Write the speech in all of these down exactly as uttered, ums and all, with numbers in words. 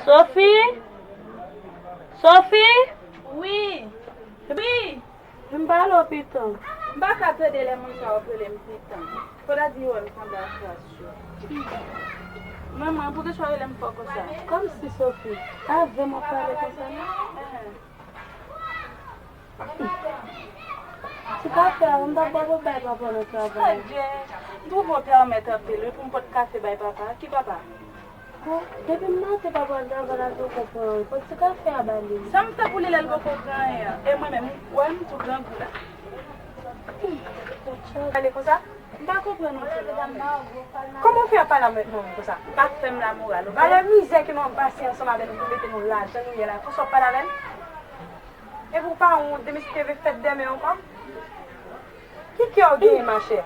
Sophie? Sophie? Wi. Wi. M pale w piton. M pa ka tande lè moun sa yo ap rele m piton. Fò w ta di yo wè m sanble ak kras yo. Manman, poukisa w rele m fò konsa? Kòmsi Sophie, avè m w ap pale konsa non? Enhen. Ti kafe a, m t ap ba w pou bay papa nan travay. Adje, m twouve w pèmèt anpil wi pou m pot kafe bay papa. Ki papa? Bon, depi m maten papa al travay la poko pran anyen. Pot ti kafe a ba li. Sa m fè pou li lè l poko pran anyen an? E mwen menm, ou wè m tou grangou la. Ale konsa? M pa konprann ou tou non. Kòman w fè ap pale avèk manman konsa? Pa fè m lamoral, oke? Valè mizè ke manman pase ansanm avè nou pou mete nou lajan nou ye la, konsa w ap pale avè l? Epi w pa wont de misye te vle fèt dèmen ankò? Ki kè w genyen, machè?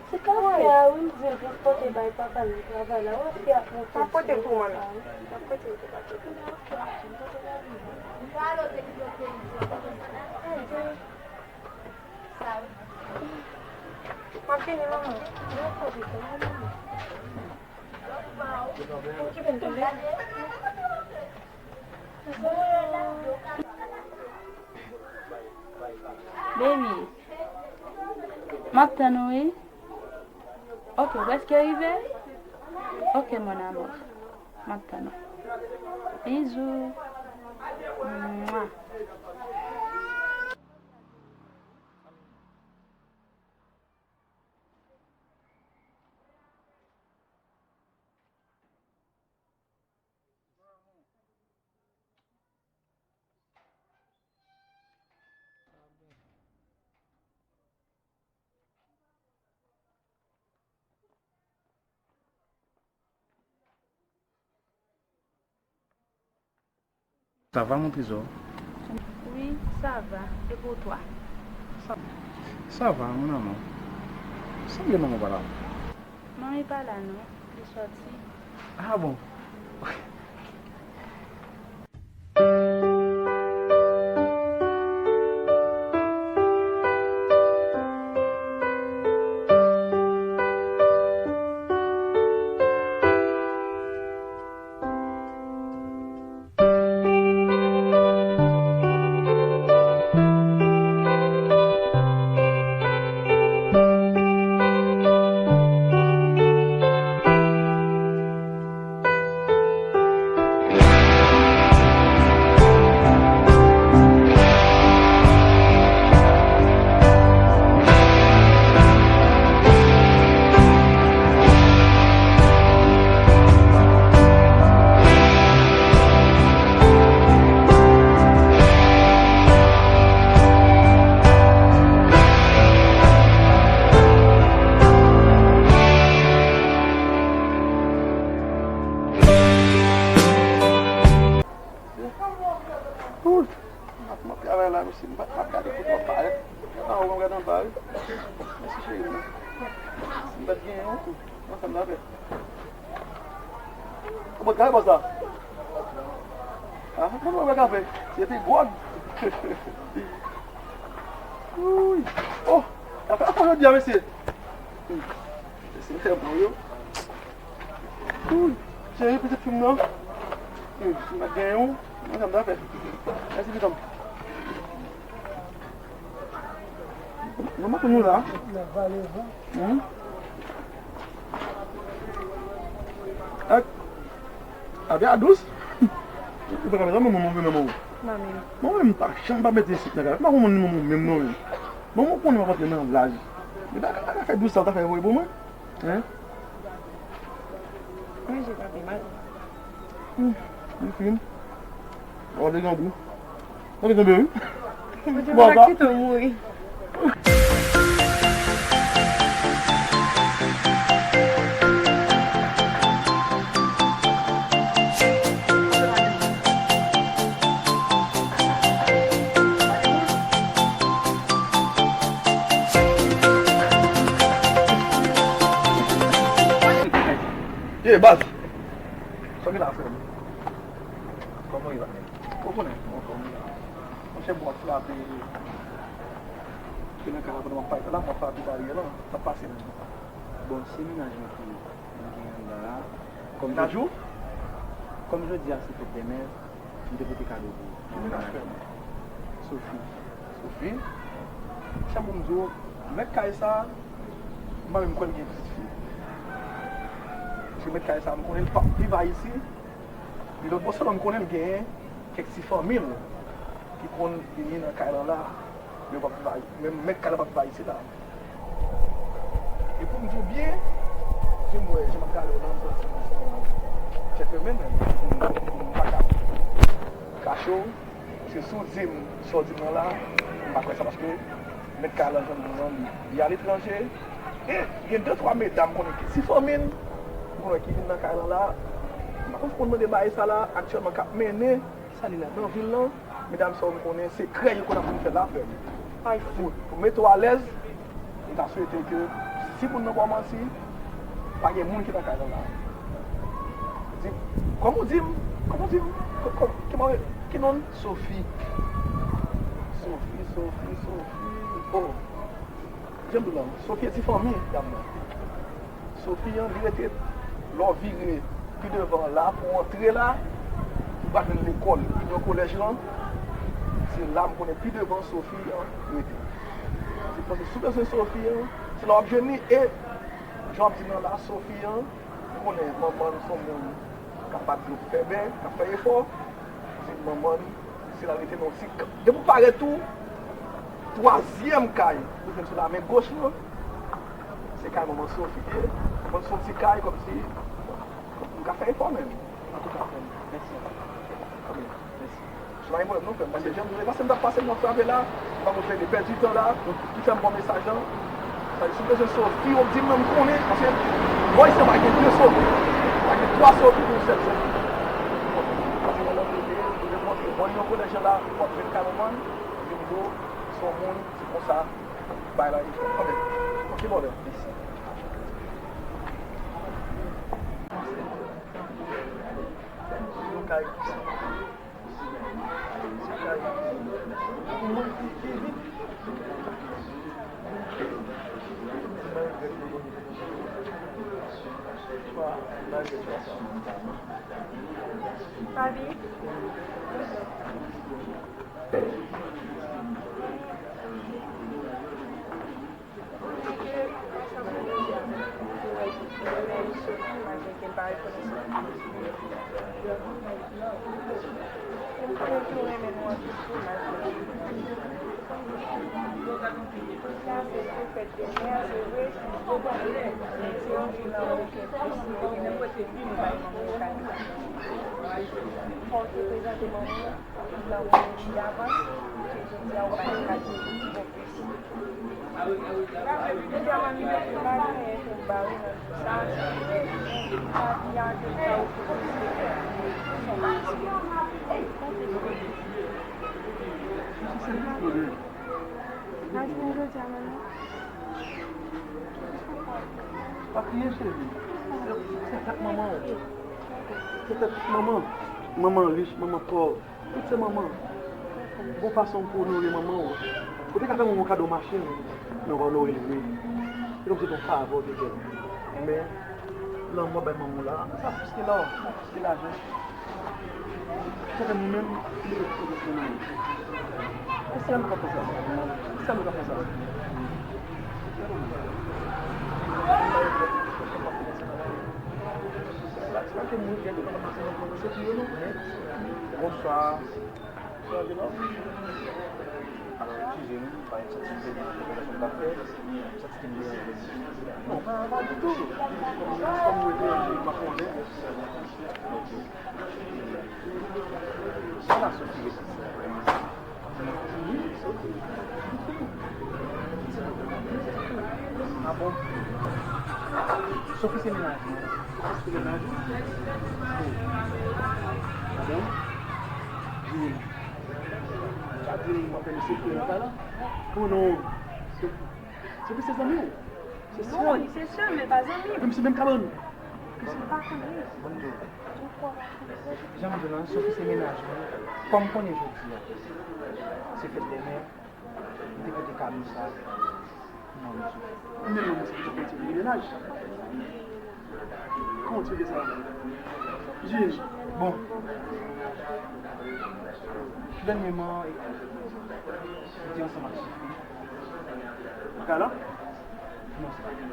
Se kafe a wi, m di l pou l pote bay papa nan travay la. Wè fi a pran. M ap pote l pou ou, manmi. M ap pote l pou papa. M ap vini, manman. Baby, m ap tann ou wi. Ok, ou prèske rive? Ok, mon amour. M ap tann ou. Bizou. Mwa. Sa va, mon trezò? Wi, sa va. E pou twa? Sa, sa va, mon amour. Sanble manman pa la. Manmi pa la, non. Li sòti. Ah bon? Ui, m ap, m ap travay la, mesye, m pa, m ap gade kote w ap parèt. Gade anwo, m gade anba, wi. Mèsi, cheri m nan. Si m pa t genyen w, m ansanm avè. Bon, gade bòs la. Ah, mwen wè kafe. Se te gwòg. Ui. Oh, kafe a fò jodi a, mesye. Hmm. Mesye, fè bon, yo. Ui. Cheri, pitit fi m nan. Hmm. Si m pa t genyen w, mwen, sa m ta fè. Mèsi, pitit m. Manman pou nou la. Hmm. Ak, avè a dous. Ou pa ka fè sa, manman, manman, manman. Manman. Manman, m pa janm pa mete sik nan kay. M pa konn manman menm non, menm. Manman konnen m ap antre nan laj. Li pa ka, pa ka fè dous sa, ou ta fè voye pou mwen. Hein? Manje pa pi mal. Hmm, li fin. Ou te grangou. Ou te tonbe, wi. Ou te pa kite w mouri. Ye, baz. Sa w gen la, frè m? Kòman w ye la menm? Ou konnen, kòman w ye la? Monchè, bon, ap frape. Ke nan ka la, pandan m ap pale la, m ap frape baryè la. Sa k pase menm? Bon, se mennaj mwen ki mwen gen anndan la. Kòm mennaj ou? Kòm jodi a se fèt dè mè, m te pote kado pou, pou mennaj mwen. Sophie. Sophie? Chan pou m di w, mèt kay sa, m pa menm kwè l gen pitit fi. Paske mèt kay sa, m konnen l p ap viv Ayiti. Li lòt bò sèlman, m konnen l genyen kèk ti fanmi l ki konn vini nan kay lan la. Men w p ap viv Ayi-, men mèt kay la p ap viv Ayiti la. E pou m di w byen, jan m wè, jan m ap gade w la, m santi m se yon djèntelmenn, men m, m pa ka kache w. Paske si w di m sa w di m nan la, m pa kwè sa, paske mèt kay la, jan m di w lan, li, li aletranje. E gen de twa medam m konnen ki ti fanmi n, m konnen ki vin nan kay lan la. M pa konn si w konn mande bagay sa la, aktyèlman k ap mennen Sa li la? Nan vil lan, medam sa yo m konnen, sekrè yo konn ap vin fè l avè m. Ay fout. Pou mete w alèz, m ta swete ke si moun nan ba w manti, pa gen moun ki nan kay lan la. Di, kòman w di m? Kòman w di m? Kò-, kò-, ki mwen, ki non l? Sophie. Sophie, Sophie, Sophie. Oh. Jan m di w lan, Sophie ti fanmi dam nan. Sophie an, li rete, lè w vire pi devan la, pou w antre la, ou pral jwenn lekòl, yon kolèj lan. Se la m konnen pi devan Sophie an rete. Se panse si w bezwen Sophie an, se la w ap jwenn li. E jan w ap di m nan la, Sophie an, ou konnen manman l se yon moun k ap bat dlo pou fè bè, k ap fè efò. Di manman l, se la l rete nan yon ti k-, depi w parèt tou, twazyèm kay ou jwenn sou la men goch lan, se kay manman Sophie ye. Manman se yon ti kay kòmsi, m ka fè efò menm. Antouka, frè m, mèsi anpil. Mèsi. Mèsi. Sou la gen pwoblèm non, frè m, paske jan m di w, e pa si m t ap pase m t ap frape la, m pa konn fè de pèdi tan la, ki fè m pran mesaj lan. Sa di, si w bezwen Sophie, w ap di m nan, m konnen, paske bò isi a pa gen de Sophie, pa gen twa Sophie pou yon sèl Sophie. Bon, m ap di w nan kote, m te montre bò yon kolèj la, w ap jwenn kay manman l, m di w, se yon moun, se konsa, bay la, e fè. Anben, ok, brother, mèsi. Yon kay ki sa. Papi. Fò w te prezante manman w, pou l ba w yon ti avans, ke jodi a ou pa t ka di yon ti bon plis. Jodi a manmi, m pa gen anyen pou m ba ou nan jou sa, se vre, men papi a te ba ou pou konsidere. Ou son pati. Konte sou mwen. Pa kriye, cheri. Se, se tèt manman w. Se tèt manman. Manman rich, manman pòv. Tout se manman. Gon fason pou onore manman w. Ou te ka fè manman w kado machin, men ou pa onore l vre. Se kòmsi se yon favè w te fè l. Men, lanmou w ap bay manman w la, sa plis ke lò, sa plis ke lajan. Sa fè nou menm, nou mete tout nou nan men. Kisa nou ka fè sa? Kisa nou ka fè sa? Sa, sa ke moun gen de konpranmasyon nan konvèsasyon yo, non? Bonswa. Bonswa, jeune homme. Alò, eskize m, pa yon santi m te byen, yon bagay m ta fè, m santi ke m deranje. Non, pa, pa ditou. Kòm, kòm mwen deranje, m ap konnen. Ok. Sa la soti rete. Ah bon? Sophie se mennaj mwen. Sophie se mennaj ou? Ah bon? Jimmy. Sa di m ap fè mesye pou mwen la. Kòman non? Sophie se zanmi w? Se sè w? Non, li se sè m, men pa zanmi m. Menm si menm kabann. Mwen pa konnen. Jan m di w lan, Sophie se mennaj mwen. Kòm konnen jodi a se fèt dèmen, m te pote kado sa pou manmi Sophie. Konbyen lè w di w te konn ti mennaj? Kòman w te fè sa? Jin, bon. Dènyèman, li te ansanm ak Sophie. Kala? Non, se pa li.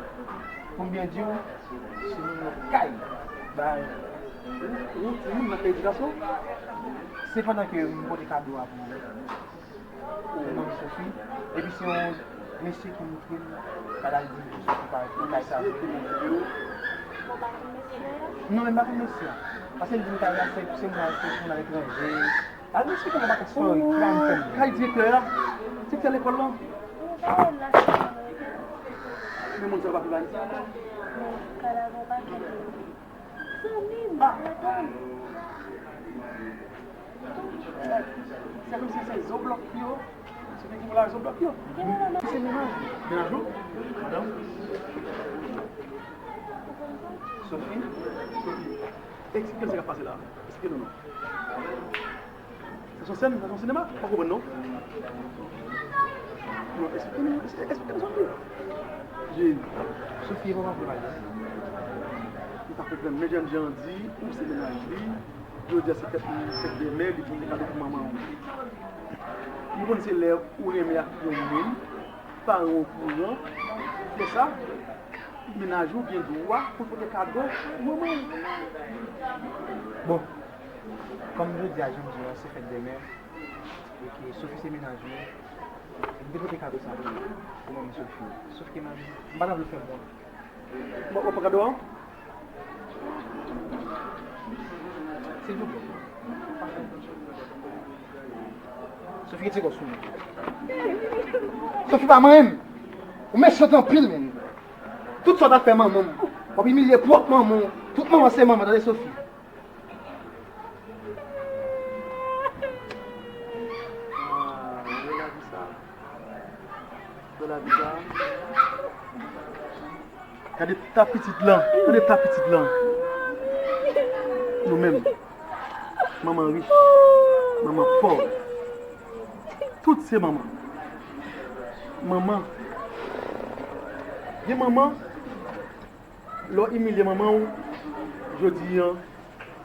Pou m byen di w, se moun nan kay. Bay. Ou, ou, ou, nan kay edikasyon? Se pandan ke m pote kado a pou Pou manmi Sophie. Epi se yon mesye ki montre m, k al di m pou Sophie pa pou kay sa vre. Non, men m pa konn mesye a. Paske l di m kay la se, se moun, se moun aletranje. A, mesye ki nan pakèt spò, ki pa m fè m. Kay direktè a? Direktè lekòl lan? Men moun sa yo pa pi ba n. Zanmi m, atann. Se kòmsi se zo blòk yo. Se ki pou la zo blòk yo. Se mennaj. Mennaj ou? Madanm? Sophie? Sophie. Eksplike sa k ap pase la. Eksplike nou non. Sa se yon sèn, sa se yon sinema? Pa konprann non. Non, eksplike nou, eksplike nou sa. Jin. Sophie, mwen pa vle pale. Ou pa konprann, men Jènjan di, ou se mennaj li. Jodi a se fèt, fèt de mè, li pote kado pou manman w. Nou konn se lè ou renmen ak yon moun, paran w okouran, fè sa, mennaj ou gen dwa pou l pote kado pou manman w. Bon, kòm jodi a, jan m di w, se fèt de mè, e ke Sophie se mennaj mwen, m te pote kado sa pou, pou manmi Sophie. Sof ke manmi, m pa t vle fè m wont. Bon, w ap pran kado a? Silvouplè. Sophie, retire kò sou mwen. Sophie pa manyen m. Ou mechan anpil, menm. Tout sa w ta fè manman m. W ap imilye pwòp manman w. Tout manman se manman, tande, Sophie. Ah, bèl lavi sa. Bèl lavi sa. Gade ta pitit lan, gade ta pitit lan. Nou menm, manman rich, manman pòv. Tout se manman. Manman. Gen manman, lè w imilye manman w, jodi a,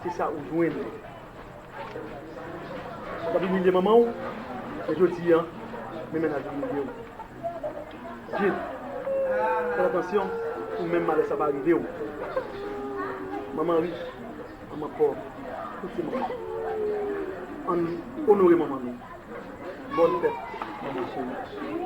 se sa ou jwenn. W ap imilye manman w, e jodi a, men mennaj ou imilye w. Jin, fè atansyon pou menm malè sa pa rive w. Manman rich, manman pòv, tout se manman. Ann onore manman nou. Bòn fèt, manman cheri.